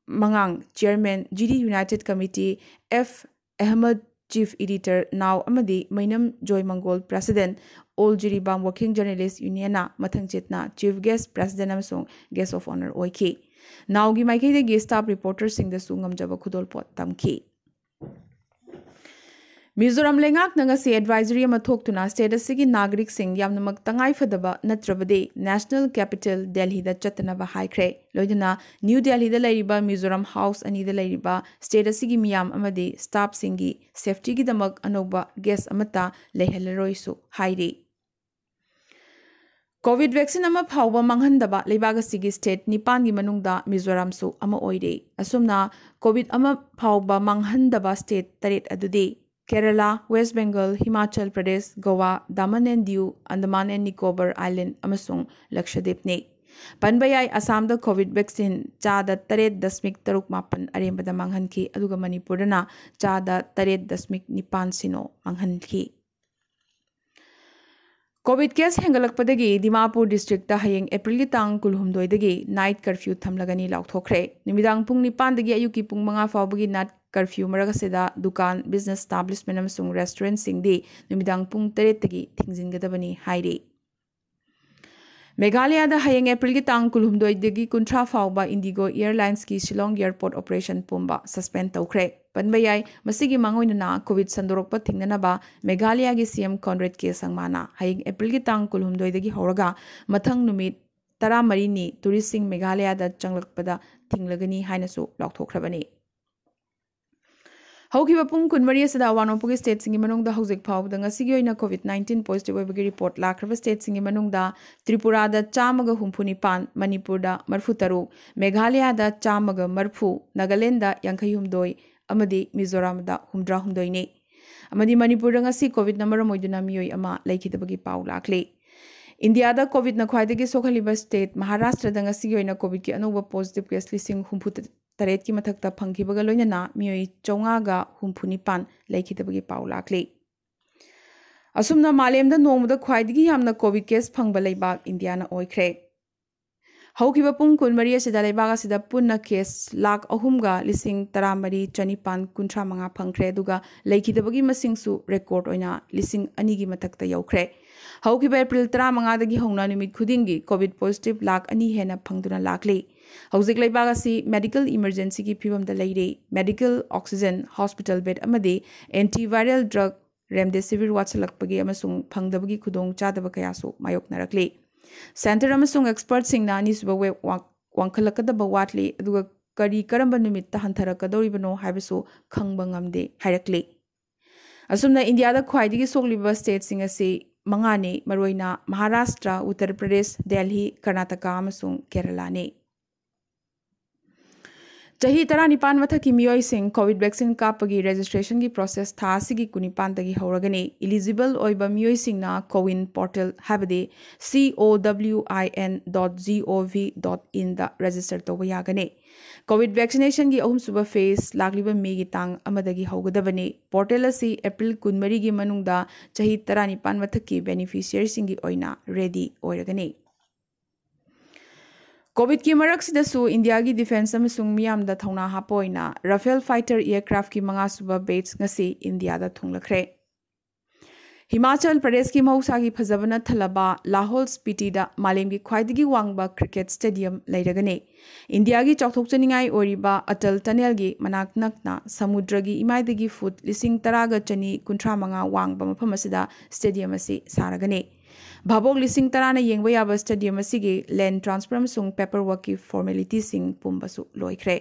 ꯃꯉꯥꯡ, Chairman, Jiri United Committee, F Ahmad, Chief Editor, Now, ꯑꯃꯗꯤ ꯃꯩꯅꯝ ꯖꯣꯏꯃꯪꯒꯣꯜ, President, All Jiribam Working Journalist Unionꯅ ꯃꯊꯪ ꯆꯦꯠꯅ Chief Guest, President ꯑꯃꯁꯨꯡ Guest of Honour ꯑꯣꯏꯈꯤ꯫ Nowꯒꯤ ꯃꯥꯏꯀꯩꯗꯒꯤ staff reporterꯁꯤꯡꯗꯁꯨ ꯉꯝꯖꯕ ꯈꯨꯗꯣꯜꯄꯣꯠ ꯇꯝꯈꯤ꯫ ꯃꯤꯖꯣꯔꯥꯝ ꯂꯩꯉꯥꯛꯅ ꯉꯁꯤ advisory ꯑꯃ ꯊꯣꯛꯇꯨꯅ state ꯑꯁꯤꯒꯤ ꯅꯥꯒꯔꯤꯛꯁꯤꯡ ꯌꯥꯝꯅꯃꯛ ꯇꯉꯥꯏ ꯐꯗꯕ ꯅꯠꯇ꯭ꯔꯕꯗꯤ National Capital Delhiꯗ ꯆꯠꯇꯅꯕ ꯍꯥꯏꯈ꯭ꯔꯦ꯫ ꯂꯣꯏꯅꯅ New Delhiꯗ ꯂꯩꯔꯤꯕ Mizoram House ꯑꯅꯤꯗ ꯂꯩꯔꯤꯕ state ꯑꯁꯤꯒꯤ ꯃꯤꯌꯥꯝ ꯑꯃꯗꯤ staffꯁꯤꯡꯒꯤ safetyꯒꯤꯗꯃꯛ ꯑꯅꯧꯕ guest ꯑꯃꯠꯇ ꯂꯩꯍꯜꯂꯔꯣꯏꯁꯨ ꯍꯥꯏꯔꯤ꯫ Covid vaccine ꯑꯃ ꯐꯥꯎꯕ ꯃꯥꯡꯍꯟꯗꯕ ꯂꯩꯕꯥꯛ ꯑꯁꯤꯒꯤ state ꯅꯤꯄꯥꯟꯒꯤ ꯃꯅꯨꯡꯗ ꯃꯤꯖꯣꯔꯥꯝꯁꯨ ꯑꯃ ꯑꯣꯏꯔꯦ꯫ ꯑꯁꯨꯝꯅ Covid ꯑꯃ ꯐꯥꯎꯕ ꯃꯥꯡꯍꯟꯗꯕ state ꯇꯔꯦꯠ ꯑꯗꯨꯗꯤ Kerala, West Bengal, Himachal Pradesh, Goa, Daman and Diu, Andaman and Nicobar Island ꯑꯃꯁꯨꯡ ꯂꯛꯁꯗꯤꯞꯅꯤ꯫ ꯄꯟꯕ ꯌꯥꯏ, ꯑꯁꯥꯝꯗ Covid vaccine ꯆꯥꯗ ꯇꯔꯦꯠ ꯗꯁꯃꯤꯛ ꯇꯔꯨꯛ ꯃꯥꯄꯟ ꯑꯔꯦꯝꯕꯗ ꯃꯥꯡꯍꯟꯈꯤ, ꯑꯗꯨꯒ ꯃꯅꯤꯄꯨꯔꯗꯅ ꯆꯥꯗ ꯇꯔꯦꯠ ꯗꯁꯃꯤꯛ ꯅꯤꯄꯥꯟ ꯁꯤꯅꯣ ꯃꯥꯡꯍꯟꯈꯤ꯫ Covid case ꯍꯦꯟꯒꯠꯂꯛꯄꯗꯒꯤ ꯗꯤꯃꯥꯄꯨꯔ districtꯇ ꯍꯌꯦꯡ Aprilꯒꯤ ꯇꯥꯡ ꯀꯨꯟꯍꯨꯝꯗꯣꯏꯗꯒꯤ night curfew ꯊꯝꯂꯒꯅꯤ ꯂꯥꯎꯊꯣꯛꯈ꯭ꯔꯦ꯫ ꯅꯨꯃꯤꯗꯥꯡ ꯄꯨꯡ ꯅꯤꯄꯥꯟꯗꯒꯤ ꯑꯌꯨꯛꯀꯤ ꯄꯨꯡ ꯃꯉꯥ ꯐꯥꯎꯕꯒꯤ night curfew ꯃꯔꯛ ꯑꯁꯤꯗ ꯗꯨꯀꯥꯟ, business establishment ꯑꯃꯁꯨꯡ restaurantꯁꯤꯡꯗꯤ ꯅꯨꯃꯤꯗꯥꯡ ꯄꯨꯡ ꯇꯔꯦꯠꯇꯒꯤ ꯊꯤꯡꯖꯤꯟꯒꯗꯕꯅꯤ ꯍꯥꯏꯔꯤ꯫ ꯃꯦꯘꯥꯂꯌꯥꯗ ꯍꯌꯦꯡ Aprilꯒꯤ ꯇꯥꯡ ꯀꯨꯟꯍꯨꯝꯗꯣꯏꯗꯒꯤ ꯀꯨꯟꯊ꯭ꯔꯥ ꯐꯥꯎꯕ IndiGo Airlinesꯀꯤ Shillong Airport operation ꯄꯨꯝꯕ suspend ꯇꯧꯈ꯭ꯔꯦ꯫ ꯄꯟꯕ ꯌꯥꯏ, ꯃꯁꯤꯒꯤ ꯃꯥꯡꯑꯣꯏꯅꯅ Covid ꯁꯟꯗꯣꯔꯛꯄ ꯊꯤꯡꯅꯅꯕ ꯃꯦꯘꯥꯂꯌꯥꯒꯤ CM Conrad K ꯁꯪꯃꯥꯅ ꯍꯌꯦꯡ Aprilꯒꯤ ꯇꯥꯡ ꯀꯨꯟꯍꯨꯝꯗꯣꯏꯗꯒꯤ ꯍꯧꯔꯒ ꯃꯊꯪ ꯅꯨꯃꯤꯠ ꯇꯔꯥꯃꯔꯤꯅꯤ touristꯁꯤꯡ ꯃꯦꯘꯥꯂꯌꯥꯗ ꯆꯪꯂꯛꯄꯗ ꯊꯤꯡꯂꯒꯅꯤ ꯍꯥꯏꯅꯁꯨ ꯂꯥꯎꯊꯣꯛꯈ꯭ꯔꯕꯅꯤ꯫ ꯍꯧꯈꯤꯕ ꯄꯨꯡ ꯀꯨꯟꯃꯔꯤ ꯑꯁꯤꯗ ꯑꯋꯥꯡ ꯅꯣꯡꯄꯣꯛꯀꯤ stateꯁꯤꯡꯒꯤ ꯃꯅꯨꯡꯗ ꯍꯧꯖꯤꯛ ꯐꯥꯎꯕꯗ ꯉꯁꯤꯒꯤ ꯑꯣꯏꯅ Covid nineteen positive ꯑꯣꯏꯕꯒꯤ report ꯂꯥꯛꯈ꯭ꯔꯕ stateꯁꯤꯡꯒꯤ ꯃꯅꯨꯡꯗ ꯇ꯭ꯔꯤꯄꯨꯔꯥꯗ ꯆꯥꯝꯃꯒ ꯍꯨꯝꯐꯨ ꯅꯤꯄꯥꯟ, ꯃꯅꯤꯄꯨꯔꯗ ꯃꯔꯤꯐꯨ ꯇꯔꯨꯛ, ꯃꯦꯘꯥꯂꯌꯥꯗ ꯆꯥꯝꯃꯒ ꯃꯔꯤꯐꯨ, ꯅꯥꯒꯥꯂꯦꯟꯗ ꯌꯥꯡꯈꯩ ꯍꯨꯝꯗꯣꯏ ꯑꯃꯗꯤ ꯃꯤꯖꯣꯔꯥꯝꯗ ꯍꯨꯝꯗ꯭ꯔꯥ ꯍꯨꯝꯗꯣꯏꯅꯤ꯫ ꯑꯃꯗꯤ ꯃꯅꯤꯄꯨꯔꯗ ꯉꯁꯤ Covidꯅ ꯃꯔꯝ ꯑꯣꯏꯗꯨꯅ ꯃꯤꯑꯣꯏ ꯑꯃ ꯂꯩꯈꯤꯗꯕꯒꯤ ꯄꯥꯎ ꯂꯥꯛꯂꯤ꯫ ꯏꯟꯗꯤꯌꯥꯗ Covidꯅ ꯈ꯭ꯋꯥꯏꯗꯒꯤ ꯁꯣꯛꯍꯜꯂꯤꯕ state ꯃꯍꯥꯔꯥꯁꯇ꯭ꯔꯗ ꯉꯁꯤꯒꯤ ꯑꯣꯏꯅ Covidꯀꯤ ꯑꯅꯧꯕ positive case ꯂꯤꯁꯤꯡ ꯍꯨꯝꯐꯨ ꯇꯔꯦꯠꯀꯤ ꯃꯊꯛꯇ ꯐꯪꯈꯤꯕꯒ ꯂꯣꯏꯅꯅ ꯃꯤꯑꯣꯏ ꯆꯥꯝꯃꯉꯥꯒ ꯍꯨꯝꯐꯨ ꯅꯤꯄꯥꯟ ꯂꯩꯈꯤꯗꯕꯒꯤ ꯄꯥꯎ ꯂꯥꯛꯂꯤ꯫ ꯑꯁꯨꯝꯅ ꯃꯥꯂꯦꯝꯗ ꯅꯣꯡꯃꯗ ꯈ꯭ꯋꯥꯏꯗꯒꯤ ꯌꯥꯝꯅ ꯀꯣꯚꯤꯗ ꯀꯦꯁ ꯐꯪꯕ ꯂꯩꯕꯥꯛ ꯏꯟꯗꯤꯌꯥꯅ ꯑꯣꯏꯈ꯭ꯔꯦ꯫ ꯍꯧꯈꯤꯕ ꯄꯨꯡ ꯀꯨꯟꯃꯔꯤ ꯑꯁꯤꯗ ꯂꯩꯕꯥꯛ ꯑꯁꯤꯗ ꯄꯨꯟꯅ ꯀꯦꯁ ꯂꯥꯈ ꯑꯍꯨꯝꯒ ꯂꯤꯁꯤꯡ ꯇꯔꯥꯃꯔꯤ ꯆꯅꯤꯄꯥꯟ ꯀꯨꯟꯊ꯭ꯔꯥ ꯃꯉꯥ ꯐꯪꯈ꯭ꯔꯦ, ꯑꯗꯨꯒ ꯂꯩꯈꯤꯗꯕꯒꯤ ꯃꯁꯤꯡꯁꯨ ꯔꯦꯀꯣꯔꯗ ꯑꯣꯏꯅ ꯂꯤꯁꯤꯡ ꯑꯅꯤꯒꯤ ꯃꯊꯛꯇ ꯌꯧꯈ꯭ꯔꯦ꯫ ꯍꯧꯈꯤꯕ ꯑꯦꯄ꯭ꯔꯤꯜ ꯇꯔꯥꯃꯉꯥꯗꯒꯤ ꯍꯧꯅ ꯅꯨꯃꯤꯠ ꯈꯨꯗꯤꯡꯒꯤ ꯀꯣꯚꯤꯗ ꯄꯣꯖꯤꯇꯤꯚ ꯂꯥꯈ ꯑꯅꯤ ꯍꯦꯟꯅ ꯐꯪꯗꯨꯅ ꯂꯥꯛꯂꯤ꯫ ꯍꯧꯖꯤꯛ ꯂꯩꯕꯥꯛ ꯑꯁꯤ ꯃꯦꯗꯤꯀꯦꯜ ꯏꯃꯔꯖꯦꯟꯁꯤꯒꯤ ꯐꯤꯕꯝꯗ ꯂꯩꯔꯤ꯫ ꯃꯦꯗꯤꯀꯦꯜ ꯑꯣꯛꯁꯤꯖꯦꯟ, ꯍꯣꯁꯄꯤꯇꯥꯜ ꯕꯦꯗ ꯑꯃꯗꯤ ꯑꯦꯟꯇꯤꯚꯥꯏꯔꯦꯜ ꯗ꯭ꯔꯒ ꯔꯦꯝꯗꯦꯁꯤꯚꯤꯔ ꯋꯥꯠꯁꯤꯜꯂꯛꯄꯒꯤ ꯑꯃꯁꯨꯡ ꯐꯪꯗꯕꯒꯤ ꯈꯨꯗꯣꯡ ꯆꯥꯗꯕ ꯀꯌꯥꯁꯨ ꯃꯥꯌꯣꯛꯅꯔꯛꯂꯤ꯫ ꯁꯦꯟꯇꯔ ꯑꯃꯁꯨꯡ ꯑꯦꯛꯁꯄꯔꯠꯁꯤꯡꯅ ꯑꯅꯤꯁꯨꯕ ꯋꯦꯕ ꯋꯥꯡ-, ꯋꯥꯡꯈꯠꯂꯛꯀꯗꯕ ꯋꯥꯠꯂꯤ, ꯑꯗꯨꯒ ꯀꯔꯤ ꯀꯔꯝꯕ ꯅꯨꯃꯤꯠꯇ ꯍꯟꯊꯔꯛꯀꯗꯧꯔꯤꯕꯅꯣ ꯍꯥꯏꯕꯁꯨ ꯈꯪꯕ ꯉꯝꯗꯦ ꯍꯥꯏꯔꯛꯂꯤ꯫ ꯑꯁꯨꯝꯅ ꯏꯟꯗꯤꯌꯥꯗ ꯈ꯭ꯋꯥꯏꯗꯒꯤ ꯁꯣꯛꯂꯤꯕ ꯁ꯭ꯇꯦꯠꯁꯤꯡ ꯑꯁꯤ ꯃꯉꯥꯅꯤ, ꯃꯔꯨꯑꯣꯏꯅ ꯃꯍꯥꯔꯥꯁꯇ꯭ꯔ, ꯎꯠꯇꯔ ꯄ꯭ꯔꯗꯦꯁ, ꯗꯦꯜꯍꯤ, ꯀꯔꯅꯥꯇꯀꯥ ꯑꯃꯁꯨꯡ ꯀꯦꯔꯂꯥꯅꯤ꯫ ꯆꯍꯤ ꯇꯔꯥꯅꯤꯄꯥꯟ ꯃꯊꯛꯀꯤ ꯃꯤꯑꯣꯏꯁꯤꯡ ꯀꯣꯚꯤꯗ ꯚꯦꯛꯁꯤꯟ ꯀꯥꯞꯄꯒꯤ ꯔꯦꯖꯤꯁꯇ꯭ꯔꯦꯁꯟꯒꯤ ꯄ꯭ꯔꯣꯁꯦꯁ ꯊꯥ ꯑꯁꯤꯒꯤ ꯀꯨꯟꯅꯤꯄꯥꯟꯗꯒꯤ ꯍꯧꯔꯒꯅꯤ꯫ ꯏꯂꯤꯖꯤꯕꯜ ꯑꯣꯏꯕ ꯃꯤꯑꯣꯏꯁꯤꯡꯅ CoWIN ꯄꯣꯔꯇꯦꯜ, ꯍꯥꯏꯕꯗꯤ C O W I N dot G O V dot in the register ꯇꯧꯕ ꯌꯥꯒꯅꯤ꯫ ꯀꯣꯚꯤꯗ ꯚꯦꯛꯁꯤꯅꯦꯁꯟꯒꯤ ꯑꯍꯨꯝꯁꯨꯕ ꯐꯦꯖ ꯂꯥꯛꯂꯤꯕ ꯃꯦꯒꯤ ꯇꯥꯡ ꯑꯃꯗꯒꯤ ꯍꯧꯒꯗꯕꯅꯤ꯫ ꯄꯣꯔꯇꯦꯜ ꯑꯁꯤ ꯑꯦꯄ꯭ꯔꯤꯜ ꯀꯨꯟꯃꯔꯤꯒꯤ ꯃꯅꯨꯡꯗ ꯆꯍꯤ ꯇꯔꯥꯅꯤꯄꯥꯟ ꯃꯊꯛꯀꯤ ꯕꯦꯅꯤꯐꯤꯁꯤꯌꯔꯤꯁꯤꯡꯒꯤ ꯑꯣꯏꯅ ꯔꯦꯗꯤ ꯑꯣꯏꯔꯒꯅꯤ꯫ ꯀꯣꯚꯤꯗꯀꯤ ꯃꯔꯛꯁꯤꯗꯁꯨ ꯏꯟꯗꯤꯌꯥꯒꯤ ꯗꯤꯐꯦꯟꯁ ꯑꯃꯁꯨꯡ ꯃꯤꯌꯥꯝꯗ ꯊꯧꯅꯥ ꯍꯥꯞꯄ ꯑꯣꯏꯅ ꯔꯥꯐꯦꯜ ꯐꯥꯏꯇꯔ ꯑꯦꯌꯔꯀ꯭ꯔꯥꯐꯀꯤ ꯃꯉꯥꯁꯨꯕ ꯕꯦꯆ ꯉꯁꯤ ꯏꯟꯗꯤꯌꯥꯗ ꯊꯨꯡꯂꯈ꯭ꯔꯦ꯫ ꯍꯤꯃꯥꯆꯜ ꯄ꯭ꯔꯗꯦꯁꯀꯤ ꯃꯍꯧꯁꯥꯒꯤ ꯐꯖꯕꯅ ꯊꯜꯂꯕ ꯂꯥꯍꯣꯜ ꯁ꯭ꯄꯤꯇꯤꯗ ꯃꯥꯂꯦꯝꯒꯤ ꯈ꯭ꯋꯥꯏꯗꯒꯤ ꯋꯥꯡꯕ ꯀ꯭ꯔꯤꯀꯦꯠ ꯁ꯭ꯇꯦꯗꯤꯌꯝ ꯂꯩꯔꯒꯅꯤ꯫ ꯏꯟꯗꯤꯌꯥꯒꯤ ꯆꯥꯎꯊꯣꯛꯆꯅꯤꯡꯉꯥꯏ ꯑꯣꯏꯔꯤꯕ ꯑꯇꯜ ꯇꯅꯦꯜꯒꯤ ꯃꯅꯥꯛ ꯅꯛꯅ ꯁꯃꯨꯗ꯭ꯔꯒꯤ ꯏꯃꯥꯏꯗꯒꯤ ꯐꯨꯠ ꯂꯤꯁꯤꯡ ꯇꯔꯥꯒ ꯆꯅꯤ ꯀꯨꯟꯊ꯭ꯔꯥ ꯃꯉꯥ ꯋꯥꯡꯕ ꯃꯐꯝ ꯑꯁꯤꯗ ꯁ꯭ꯇꯦꯗꯤꯌꯝ ꯑꯁꯤ ꯁꯥꯔꯒꯅꯤ꯫ ꯚꯥꯕꯣꯛ ꯂꯤꯁꯤꯡ ꯇꯔꯥꯅ ꯌꯦꯡꯕ ꯌꯥꯕ ꯁ꯭ꯇꯦꯗꯤꯌꯝ ꯑꯁꯤꯒꯤ ꯂꯦꯟ ꯇ꯭ꯔꯥꯟꯁꯐꯔ ꯑꯃꯁꯨꯡ ꯄꯦꯄꯔ ꯋꯥꯔꯛꯀꯤ ꯐꯣꯔꯃꯦꯂꯤꯇꯤꯁꯤꯡ ꯄꯨꯝꯕꯁꯨ ꯂꯣꯏꯈ꯭ꯔꯦ꯫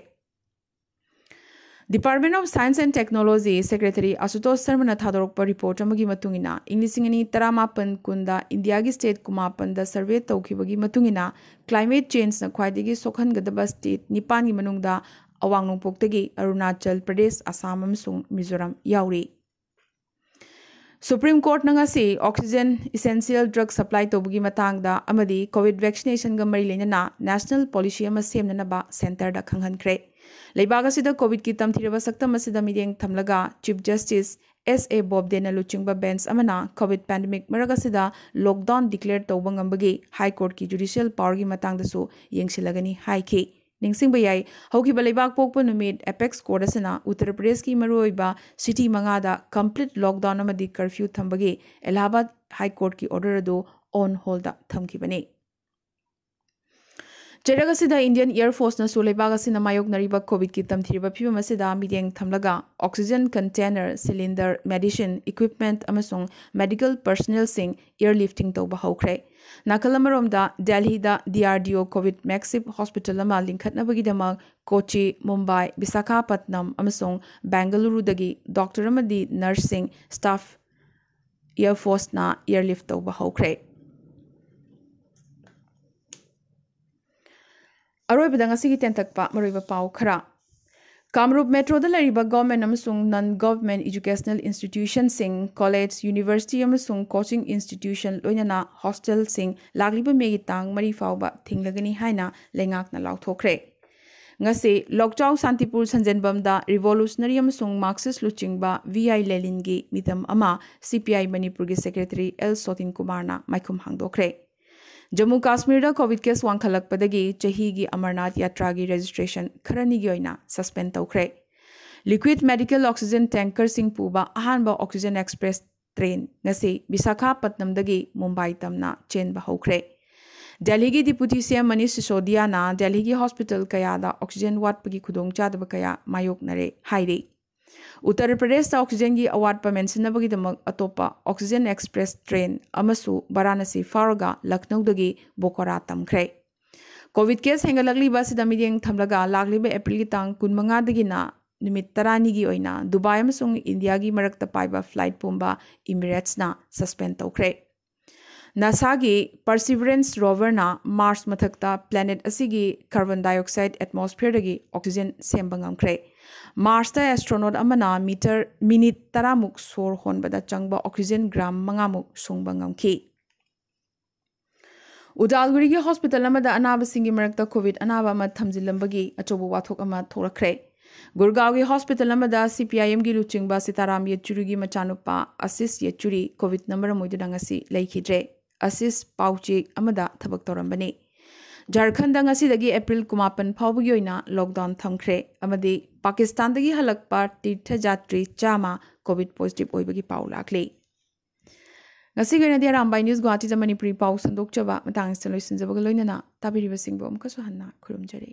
Department of Science and Technology Secretary Ashutosh ꯁꯔꯃꯅ ꯊꯥꯗꯣꯔꯛꯄ ꯔꯤꯄꯣꯔꯠ ꯑꯃꯒꯤ ꯃꯇꯨꯡ ꯏꯟꯅ, ꯏꯪ ꯂꯤꯁꯤꯡ ꯑꯅꯤ ꯇꯔꯥꯃꯥꯄꯟ ꯀꯨꯟꯗ ꯏꯟꯗꯤꯌꯥꯒꯤ ꯁ꯭ꯇꯦꯠ ꯀꯨꯟꯃꯥꯄꯟꯗ ꯁꯔꯚꯦ ꯇꯧꯈꯤꯕꯒꯤ ꯃꯇꯨꯡ ꯏꯟꯅ, ꯀ꯭ꯂꯥꯏꯃꯦꯠ ꯆꯦꯟꯖꯅ ꯈ꯭ꯋꯥꯏꯗꯒꯤ ꯁꯣꯛꯍꯟꯒꯗꯕ ꯁ꯭ꯇꯦꯠ ꯅꯤꯄꯥꯟꯒꯤ ꯃꯅꯨꯡꯗ ꯑꯋꯥꯡ ꯅꯣꯡꯄꯣꯛꯇꯒꯤ ꯑꯔꯨꯅꯥꯆꯜ ꯄ꯭ꯔꯗꯦꯁ, ꯑꯁꯥꯝ ꯑꯃꯁꯨꯡ ꯃꯤꯖꯣꯔꯥꯝ ꯌꯥꯎꯔꯤ꯫ ꯁꯨꯄ꯭ꯔꯤꯝ ꯀꯣꯔꯠꯅ ꯉꯁꯤ ꯑꯣꯛꯁꯤꯖꯦꯟ, ꯏꯁꯦꯟꯁꯤꯌꯦꯜ ꯗ꯭ꯔꯒ ꯁꯄ꯭ꯂꯥꯏ ꯇꯧꯕꯒꯤ ꯃꯇꯥꯡꯗ ꯑꯃꯗꯤ ꯀꯣꯚꯤꯗ ꯚꯦꯛꯁꯤꯅꯦꯁꯟꯒ ꯃꯔꯤ ꯂꯩꯅꯅ ꯅꯦꯁꯅꯦꯜ ꯄꯣꯂꯤꯁꯤ ꯑꯃ ꯁꯦꯝꯅꯅꯕ ꯁꯦꯟꯇꯔꯗ ꯈꯪꯍꯟꯈ꯭ꯔꯦ꯫ ꯂꯩꯕꯥꯛ ꯑꯁꯤꯗ ꯀꯣꯚꯤꯗꯀꯤ ꯇꯝꯊꯤꯔꯕ ꯁꯛꯇꯝ ꯑꯁꯤꯗ ꯃꯤꯠꯌꯦꯡ ꯊꯝꯂꯒ ꯆꯤꯐ ꯖꯁꯇꯤꯁ ꯑꯦꯁ ꯑꯦ ꯕꯣꯕꯗꯦꯅ ꯂꯨꯆꯤꯡꯕ ꯕꯦꯟꯆ ꯑꯃꯅ COVID pandemic ꯃꯔꯛ ꯑꯁꯤꯗ ꯂꯣꯛꯗꯥꯎꯟ ꯗꯤꯀ꯭ꯂꯦꯌꯔ ꯇꯧꯕ ꯉꯝꯕꯒꯤ ꯍꯥꯏ ꯀꯣꯔꯠꯀꯤ ꯖꯨꯗꯤꯁꯤꯌꯦꯜ ꯄꯥꯋꯔꯒꯤ ꯃꯇꯥꯡꯗꯁꯨ ꯌꯦꯡꯁꯤꯜꯂꯒꯅꯤ ꯍꯥꯏꯈꯤ꯫ ꯅꯤꯡꯁꯤꯡꯕ ꯌꯥꯏ, ꯍꯧꯈꯤꯕ ꯂꯩꯕꯥꯛ ꯄꯣꯛꯄ ꯅꯨꯃꯤꯠ ꯑꯦꯄꯦꯛꯁ ꯀꯣꯔꯠ ꯑꯁꯤꯅ ꯎꯠꯇꯔ ꯄ꯭ꯔꯗꯦꯁꯀꯤ ꯃꯔꯨꯑꯣꯏꯕ ꯁꯤꯇꯤ ꯃꯉꯥꯗ ꯀꯝꯄ꯭ꯂꯤꯠ ꯂꯣꯛꯗꯥꯎꯟ ꯑꯃꯗꯤ ꯀꯔꯐ꯭ꯌꯨ ꯊꯝꯕꯒꯤ ꯑꯦꯂꯥꯍꯥꯕꯥꯗ ꯍꯥꯏ ꯀꯣꯔꯠꯀꯤ ꯑꯣꯔꯗꯔ ꯑꯗꯨ ꯑꯣꯟ ꯍꯣꯜꯗ ꯊꯝꯈꯤꯕꯅꯤ꯫ ꯆꯩꯔꯛ ꯑꯁꯤꯗ ꯏꯟꯗꯤꯌꯟ ꯑꯦꯌꯔ ꯐꯣꯔꯁꯅꯁꯨ ꯂꯩꯕꯥꯛ ꯑꯁꯤꯅ ꯃꯥꯌꯣꯛꯅꯔꯤꯕ ꯀꯣꯚꯤꯗꯀꯤ ꯇꯝꯊꯤꯔꯕ ꯐꯤꯕꯝ ꯑꯁꯤꯗ ꯃꯤꯠꯌꯦꯡ ꯊꯝꯂꯒ ꯑꯣꯛꯁꯤꯖꯟ ꯀꯟꯇꯦꯅꯔ, ꯁꯤꯂꯤꯟꯗꯔ, ꯃꯦꯗꯤꯁꯤꯟ, ꯏꯀ꯭ꯋꯤꯞꯃꯦꯟꯠ ꯑꯃꯁꯨꯡ ꯃꯦꯗꯤꯀꯦꯜ ꯄꯔꯁꯅꯦꯜꯁꯤꯡ ꯑꯦꯌꯔꯂꯤꯐꯇꯤꯡ ꯇꯧꯕ ꯍꯧꯈ꯭ꯔꯦ꯫ ꯅꯥꯀꯜ ꯑꯃꯔꯣꯝꯗ, ꯗꯦꯜꯍꯤꯗ ꯗꯤ ꯑꯥꯔ ꯗꯤ ꯑꯣ ꯀꯣꯚꯤꯗ ꯃꯦꯛꯁꯤꯞ ꯍꯣꯁꯄꯤꯇꯥꯜ ꯑꯃ ꯂꯤꯡꯈꯠꯅꯕꯒꯤꯗꯃꯛ ꯀꯣꯆꯤ, ꯃꯨꯝꯕꯥꯏ, ꯕꯤꯁꯥꯈꯥꯄꯠꯅꯝ ꯑꯃꯁꯨꯡ ꯕꯦꯡꯒꯂꯨꯔꯨꯗꯒꯤ ꯗꯣꯛꯇꯔ ꯑꯃꯗꯤ ꯅꯔꯁꯁꯤꯡ, ꯁ꯭ꯇꯥꯐ ꯑꯦꯌꯔ ꯐꯣꯔꯁꯅ ꯑꯦꯌꯔꯂꯤꯐ ꯇꯧꯕ ꯍꯧꯈ꯭ꯔꯦ꯫ ꯑꯔꯣꯏꯕꯗ ꯉꯁꯤꯒꯤ ꯇꯦꯟꯇꯛꯄ ꯃꯔꯨꯑꯣꯏꯕ ꯄꯥꯎ ꯈꯔ꯫ ꯀꯥꯃꯔꯨꯞ ꯃꯦꯇ꯭ꯔꯣꯗ ꯂꯩꯔꯤꯕ ꯒꯣꯔꯃꯦꯟ ꯑꯃꯁꯨꯡ ꯅꯟ ꯒꯣꯔꯃꯦꯟ ꯏꯖꯨꯀꯦꯁꯅꯦꯜ ꯏꯟꯁꯇꯤꯇ꯭ꯌꯨꯁꯟꯁꯤꯡ, ꯀꯣꯂꯦꯖ, ꯌꯨꯅꯤꯚꯔꯁꯤꯇꯤ ꯑꯃꯁꯨꯡ ꯀꯣꯆꯤꯡ ꯏꯟꯁꯇꯤꯇ꯭ꯌꯨꯁꯟ, ꯂꯣꯏꯅꯅ ꯍꯣꯁꯇꯦꯜꯁꯤꯡ ꯂꯥꯛꯂꯤꯕ ꯃꯦꯒꯤ ꯇꯥꯡ ꯃꯔꯤ ꯐꯥꯎꯕ ꯊꯤꯡꯂꯒꯅꯤ ꯍꯥꯏꯅ ꯂꯩꯉꯥꯛꯅ ꯂꯥꯎꯊꯣꯛꯈ꯭ꯔꯦ꯫ ꯉꯁꯤ ꯂꯣꯛꯆꯥꯎ ꯁꯥꯟꯇꯤꯄꯨꯔ ꯁꯟꯖꯦꯟꯕꯝꯗ ꯔꯤꯚꯣꯂꯨꯁꯅꯔꯤ ꯑꯃꯁꯨꯡ ꯃꯥꯔꯛꯁꯤꯁ ꯂꯨꯆꯤꯡꯕ ꯚꯤ ꯑꯥꯏ ꯂꯦꯂꯤꯟꯒꯤ ꯃꯤꯇꯝ ꯑꯃ ꯁꯤ ꯄꯤ ꯑꯥꯏ ꯃꯅꯤꯄꯨꯔꯒꯤ ꯁꯦꯀ꯭ꯔꯦꯇꯔꯤ ꯑꯦꯜ ꯁꯣꯇꯤꯟ ꯀꯨꯃꯥꯔꯅ ꯃꯥꯏꯈꯨꯝ ꯍꯥꯡꯗꯣꯛꯈ꯭ꯔꯦ꯫ ꯖꯝꯃꯨ ꯀꯥꯁꯃꯤꯔꯗ ꯀꯣꯚꯤꯗ ꯀꯦꯁ ꯋꯥꯡꯈꯠꯂꯛꯄꯗꯒꯤ ꯆꯍꯤꯒꯤ ꯑꯃꯔꯅꯥꯊ ꯌꯥꯇ꯭ꯔꯥꯒꯤ ꯔꯦꯖꯤꯁꯇ꯭ꯔꯦꯁꯟ ꯈꯔꯅꯤꯒꯤ ꯑꯣꯏꯅ ꯁꯁꯄꯦꯟ ꯇꯧꯈ꯭ꯔꯦ꯫ ꯂꯤꯀ꯭ꯋꯤꯗ ꯃꯦꯗꯤꯀꯦꯜ ꯑꯣꯛꯁꯤꯖꯟ ꯇꯦꯡꯀꯔꯁꯤꯡ ꯄꯨꯕ ꯑꯍꯥꯟꯕ ꯑꯣꯛꯁꯤꯖꯟ ꯑꯦꯛꯁꯄ꯭ꯔꯦꯁ ꯇ꯭ꯔꯦꯟ ꯉꯁꯤ ꯕꯤꯁꯥꯈꯥꯄꯠꯅꯝꯗꯒꯤ ꯃꯨꯝꯕꯥꯏ ꯇꯝꯅ ꯆꯦꯟꯕ ꯍꯧꯈ꯭ꯔꯦ꯫ ꯗꯦꯜꯍꯤꯒꯤ ꯗꯤꯄꯨꯇꯤ ꯁꯤ ꯑꯦꯝ ꯃꯅꯤꯁ ꯁꯤꯁꯣꯗꯤꯌꯥꯅ ꯗꯦꯜꯍꯤꯒꯤ ꯍꯣꯁꯄꯤꯇꯥꯜ ꯀꯌꯥꯗ ꯑꯣꯛꯁꯤꯖꯟ ꯋꯥꯠꯄꯒꯤ ꯈꯨꯗꯣꯡꯆꯥꯗꯕ ꯀꯌꯥ ꯃꯥꯌꯣꯛꯅꯔꯦ ꯍꯥꯏꯔꯤ꯫ ꯎꯠꯇꯔ ꯄ꯭ꯔꯗꯦꯁꯇ ꯑꯣꯛꯁꯤꯖꯟꯒꯤ ꯑꯋꯥꯠꯄ ꯃꯦꯟꯁꯤꯟꯅꯕꯒꯤꯗꯃꯛ ꯑꯇꯣꯞꯄ ꯑꯣꯛꯁꯤꯖꯟ ꯑꯦꯛꯁꯄ꯭ꯔꯦꯁ ꯇ꯭ꯔꯦꯟ ꯑꯃꯁꯨ ꯚꯥꯔꯥꯅꯥꯁꯤ ꯐꯥꯎꯔꯒ ꯂꯈꯅꯧꯗꯒꯤ ꯕꯣꯀꯥꯔꯣ ꯇꯝꯈ꯭ꯔꯦ꯫ ꯀꯣꯚꯤꯗ ꯀꯦꯁ ꯍꯦꯟꯒꯠꯂꯛꯂꯤꯕ ꯑꯁꯤꯗ ꯃꯤꯠꯌꯦꯡ ꯊꯝꯂꯒ ꯂꯥꯛꯂꯤꯕ ꯑꯦꯄ꯭ꯔꯤꯜꯒꯤ ꯇꯥꯡ ꯀꯨꯟꯃꯉꯥꯗꯒꯤꯅ ꯅꯨꯃꯤꯠ ꯇꯔꯥꯅꯤꯒꯤ ꯑꯣꯏꯅ ꯗꯨꯕꯥꯏ ꯑꯃꯁꯨꯡ ꯏꯟꯗꯤꯌꯥꯒꯤ ꯃꯔꯛꯇ ꯄꯥꯏꯕ ꯐ꯭ꯂꯥꯏꯠ ꯄꯨꯝꯕ ꯏꯃꯤꯔꯦꯠꯁꯅ ꯁꯁꯄꯦꯟ ꯇꯧꯈ꯭ꯔꯦ꯫ ꯅꯥꯁꯥꯒꯤ ꯄꯔꯁꯤꯚꯔꯦꯟꯁ ꯔꯣꯚꯔꯅ ꯃꯥꯔꯁ ꯃꯊꯛꯇ ꯄ꯭ꯂꯦꯅꯦꯠ ꯑꯁꯤꯒꯤ ꯀꯥꯔꯕꯣꯟ ꯗꯥꯏꯑꯣꯛꯁꯥꯏꯗ ꯑꯦꯠꯃꯣꯁꯐꯤꯌꯔꯗꯒꯤ ꯑꯣꯛꯁꯤꯖꯟ ꯁꯦꯝꯕ ꯉꯝꯈ꯭ꯔꯦ꯫ ꯃꯥꯔꯁꯇ ꯑꯦꯁꯇ꯭ꯔꯣꯅꯣꯠ ꯑꯃꯅ ꯃꯤꯇꯔ ꯃꯤꯅꯤꯠ ꯇꯔꯥꯃꯨꯛ ꯁꯣꯔ ꯍꯣꯟꯕꯗ ꯆꯪꯕ ꯑꯣꯛꯁꯤꯖꯟ ꯒ꯭ꯔꯥꯝ ꯃꯉꯥꯃꯨꯛ ꯁꯨꯡꯕ ꯉꯝꯈꯤ꯫ ꯎꯗꯥꯜꯒꯨꯔꯤꯒꯤ ꯍꯣꯁꯄꯤꯇꯥꯜ ꯑꯃꯗ ꯑꯅꯥꯕꯁꯤꯡꯒꯤ ꯃꯔꯛꯇ ꯀꯣꯚꯤꯗ ꯑꯅꯥꯕ ꯑꯃ ꯊꯝꯖꯤꯜꯂꯝꯕꯒꯤ ꯑꯆꯧꯕ ꯋꯥꯊꯣꯛ ꯑꯃ ꯊꯣꯛꯂꯛꯈ꯭ꯔꯦ꯫ ꯒꯨꯔꯒꯥꯎꯒꯤ ꯍꯣꯁꯄꯤꯇꯥꯜ ꯑꯃꯗ ꯁꯤ ꯄꯤ ꯑꯥꯏ ꯑꯦꯝꯒꯤ ꯂꯨꯆꯤꯡꯕ ꯁꯤꯇꯥꯔꯥꯝ ꯌꯦꯆꯨꯔꯤꯒꯤ ꯃꯆꯥꯅꯨꯄꯥ ꯑꯁꯤꯁ ꯌꯦꯆꯨꯔꯤ ꯀꯣꯚꯤꯗꯅ ꯃꯔꯝ ꯑꯣꯏꯗꯨꯅ ꯉꯁꯤ ꯂꯩꯈꯤꯗ꯭ꯔꯦ꯫ ꯑꯁꯤꯁ ꯄꯥꯎꯆꯦ ꯑꯃꯗ ꯊꯕꯛ ꯇꯧꯔꯝꯕꯅꯤ꯫ ꯖꯥꯔꯈꯟꯗ ꯉꯁꯤꯗꯒꯤ ꯑꯦꯄ꯭ꯔꯤꯜ ꯀꯨꯟꯃꯥꯄꯟ ꯐꯥꯎꯕꯒꯤ ꯑꯣꯏꯅ ꯂꯣꯛꯗꯥꯎꯟ ꯊꯝꯈ꯭ꯔꯦ ꯑꯃꯗꯤ ꯄꯥꯀꯤꯁꯇꯥꯟꯗꯒꯤ ꯍꯜꯂꯛꯄ ꯇꯤꯔꯊ ꯖꯥꯇ꯭ꯔꯤ ꯆꯥꯝꯃ ꯀꯣꯚꯤꯗ ꯄꯣꯖꯤꯇꯤꯚ ꯑꯣꯏꯕꯒꯤ ꯄꯥꯎ ꯂꯥꯛꯂꯤ꯫ ꯉꯁꯤꯒꯤ ꯑꯣꯏꯅꯗꯤ ꯑꯔꯥꯝꯕꯥꯏ ꯅ꯭ꯌꯨꯁ ꯒꯨꯋꯥꯍꯥꯇꯤꯗ ꯃꯅꯤꯄꯨꯔꯤ ꯄꯥꯎ ꯁꯟꯗꯣꯛꯆꯕ ꯃꯇꯥꯡ ꯑꯁꯤꯗ ꯂꯣꯏꯁꯤꯟꯖꯕꯒ ꯂꯣꯏꯅꯅ ꯇꯥꯕꯤꯔꯤꯕꯁꯤꯡꯕꯨ ꯑꯃꯨꯛꯀꯁꯨ ꯍꯟꯅ ꯈꯨꯔꯨꯝꯖꯔꯤ꯫